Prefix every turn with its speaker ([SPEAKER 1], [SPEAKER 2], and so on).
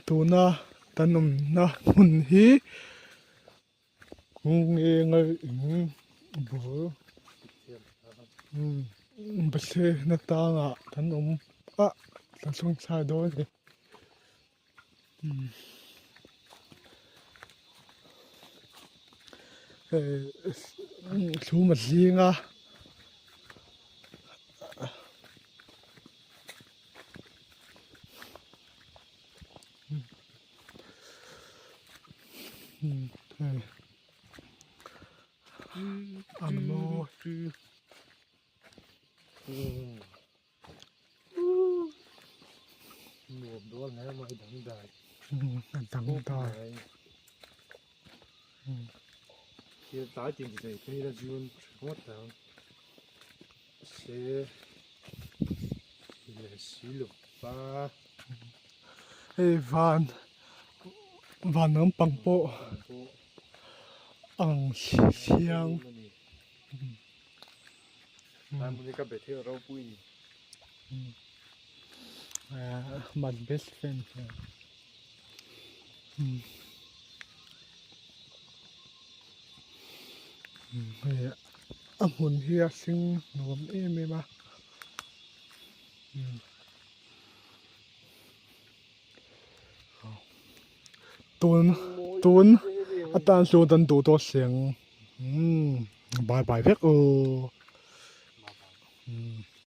[SPEAKER 1] Tuna kan awmna hmun hi in bul Bethlehem tlangah kan awm a kan chhungchhai dawn a ni. Hei chhum a zing a. Hei an mawi.
[SPEAKER 2] Nuam dawn hle mai dangdai.
[SPEAKER 1] A dangdai.
[SPEAKER 2] Thil tlai tin ti thei phei la June ngawt ang. Se leh si lo va.
[SPEAKER 1] Hei van van lampang pawh ang thiang. My best friend here. Hei a hmun hi a hring nuam em em a tun tun atan chuan kan duh tawh si ang bye bye vek aw.